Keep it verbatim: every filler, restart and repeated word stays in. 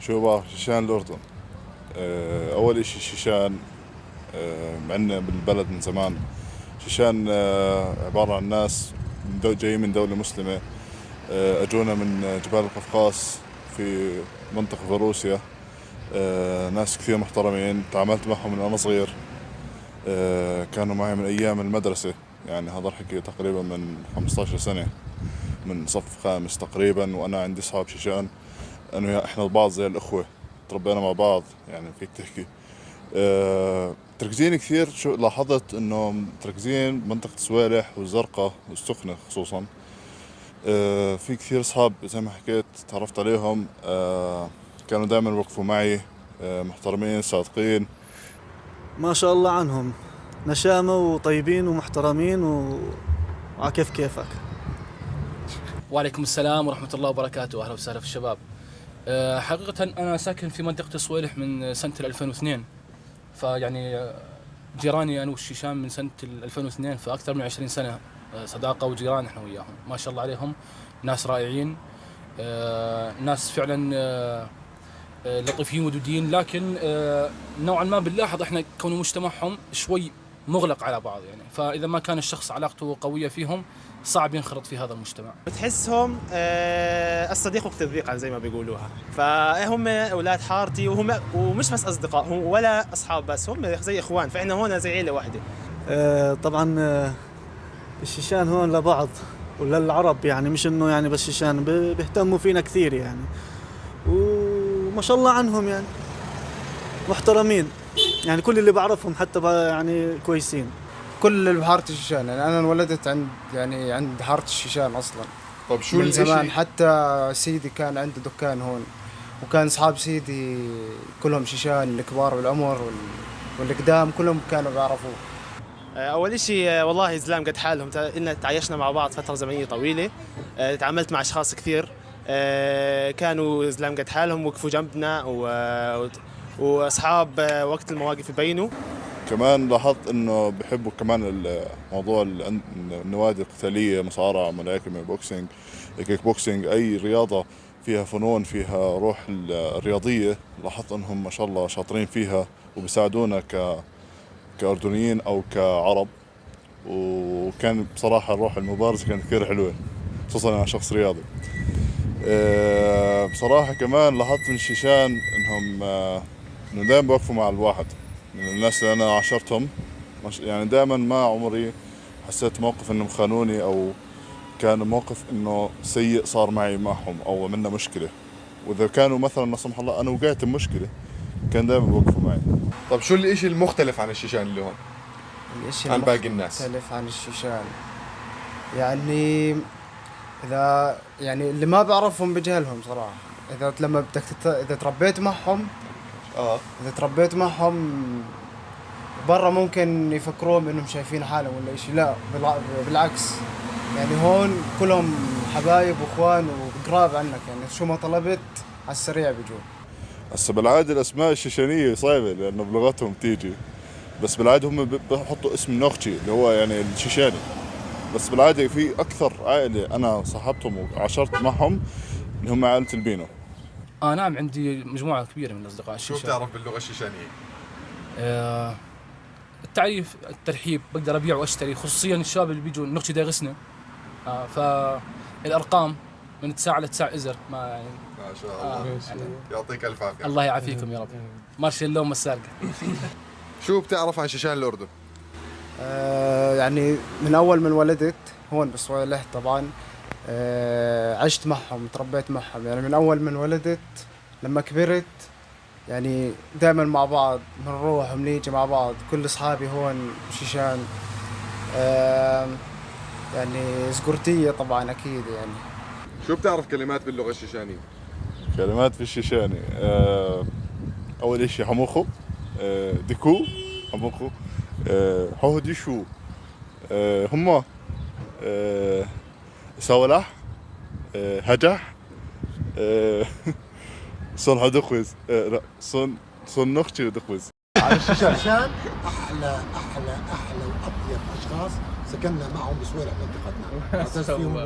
شباب شيشان الأردن. آه، أول إشي شيشان، آه، عنا بالبلد من زمان. شيشان، آه، عبارة عن ناس من دو-، جايين من دولة مسلمة. آه، أجونا من جبال القفقاس في منطقة في روسيا. آه، ناس كثير محترمين، تعاملت معهم من وأنا صغير. آه، كانوا معي من أيام المدرسة. يعني هذا الحكي تقريبًا من خمستاش سنة، من صف خامس تقريبًا، وأنا عندي أصحاب شيشان، أنا وياه إحنا بعض زي الأخوة، تربينا مع بعض، يعني فيك تحكي. آه، تركزين كثير، شو لاحظت إنه تركزين منطقة سويلح والزرقاء والسخنة خصوصًا. آه، في كثير أصحاب زي ما حكيت تعرفت عليهم، آه، كانوا دائمًا يوقفوا معي، آه، محترمين، صادقين. ما شاء الله عنهم، نشامة وطيبين ومحترمين و-، وعكيف كيفك. وعليكم السلام ورحمة الله وبركاته، أهلا وسهلا في الشباب. أه، حقيقة أنا ساكن في منطقة الصويلح من سنة ألفين واثنين، فيعني، أه، جيراني أنا والشيشان من سنة ألفين واثنين، فأكثر من عشرين سنة، أه، صداقة وجيران إحنا وياهم، ما شاء الله عليهم. ناس رائعين، آه، ناس فعلًا، آه، آه، لطيفين ودودين، لكن، آه، نوعًا ما بنلاحظ إحنا كون مجتمعهم شوي مغلق على بعض، يعني، فإذا ما كان الشخص علاقته قوية فيهم، صعب ينخرط في هذا المجتمع. بتحسهم، آه، الصديق وقت الضيق، زي ما بيقولوها. فهم أولاد حارتي، وهم، ومش بس أصدقاء، هم ولا أصحاب بس، هم زي إخوان، فإحنا هون زي عيلة واحدة. آه، طبعًا، آه، الشيشان هون لبعض وللعرب، يعني، مش إنه، يعني، بس شيشان، ب-، بيهتموا فينا كثير، يعني. وما شاء الله عنهم، يعني، محترمين. يعني، كل اللي بعرفهم حتى ب-، يعني، كويسين. كل البحارة الشيشان، يعني، أنا انولدت عند، يعني، عند حارة الشيشان أصلًا. طب شو من الإشي زمان، حتى سيدي كان عنده دكان هون، وكان أصحاب سيدي كلهم شيشان، الكبار بالعمر وال-، والقدام كلهم كانوا بيعرفوه. آه، أول إشي، آه، والله زلام قد حالهم، تا-، إلنا تعايشنا مع بعض فترة زمنية طويلة. آه، تعاملت مع أشخاص كثير، آه، كانوا زلام قد حالهم، وقفوا جنبنا و-، وت-، وأصحاب، آه، وقت المواقف يبينوا. كمان لاحظت إنه بيحبوا كمان ال-، موضوع ال-، النوادي القتالية، مصارعة، ملاكمة، بوكسينج، كيك بوكسينج، أي رياضة فيها فنون، فيها روح ال-، الرياضية. لاحظت إنهم ما شاء الله شاطرين فيها وبيساعدونا ك-، كأردنيين أو كعرب. وكان بصراحة روح المبارزة كانت كثير حلوة، خصوصًا أنا شخص رياضي. آه، بصراحة كمان لاحظت من الشيشان إنهم، آه، إنه دايمًا بوقفوا مع الواحد. من الناس اللي أنا عاشرتهم، مش-، يعني دايمًا ما عمري حسيت موقف إنهم خانوني أو كان موقف إنه سيء صار معي معهم أو عملنا مشكلة. وإذا كانوا مثلًا لا سمح الله أنا وقعت بمشكلة، كان دايمًا بوقفوا معي. طب شو الإشي المختلف عن الشيشان اللي هون؟ الإشي عن باقي الناس؟ المختلف عن الشيشان، يعني، إذا، يعني، اللي ما بعرفهم بجهلهم صراحة. إذا ت-، لما بدك تت-، إذا تربيت معهم، آه. إذا تربيت معهم برا ممكن يفكرون إنهم شايفين حالهم ولا إشي. لا، بالع-، بالعكس. يعني، هون كلهم حبايب وإخوان وقراب عنك، يعني، شو ما طلبت على السريع بيجون. هسه بالعادة الأسماء الشيشانية صعبة لأنه بلغتهم تيجي، بس بالعادة هم ب-، بحطوا اسم نوخجي اللي هو يعني الشيشاني. بس بالعادة في أكثر عائلة أنا صاحبتهم وعاشرت معهم اللي هم عائلة البينو. آه، نعم، عندي مجموعة كبيرة من الأصدقاء شو الشيشان. بتعرف باللغة الشيشانية؟ آه، التعريف، الترحيب، بقدر أبيع وأشتري، خصوصيًا الشباب اللي بيجوا نوخجي داغسنا. آه، فالأرقام من تسعة لتسعة إزر، ما يعني. ما شاء آه، الله. يعني. يعطيك ألف عافية. الله يعافيكم يا رب. مارشال لو مسالك. شو بتعرف عن شيشان الأردن؟ آه، يعني من أول ما انولدت هون بالصويلح طبعًا. آه، عشت معهم، تربيت معهم، يعني من أول ما انولدت لما كبرت، يعني دايمًا مع بعض، بنروح وبنيجي مع بعض، كل أصحابي هون شيشان. آم، يعني زقورتية طبعًا أكيد يعني. شو بتعرف كلمات باللغة الشيشانية؟ كلمات بالشيشاني. آه، أول إشي حموخو، آه، ديكو، حموخو، آه، حوه ديشو، آه، هما، آه، سولح، آه، هجح، آه، صون حدقوز، آه، لا، صون، صون نخشي دقوز. على الشيشان. شيشان أحلى، أحلى، أحلى وأطيب أشخاص سكننا معهم بسويلح منطقتنا. عزاز فيهم.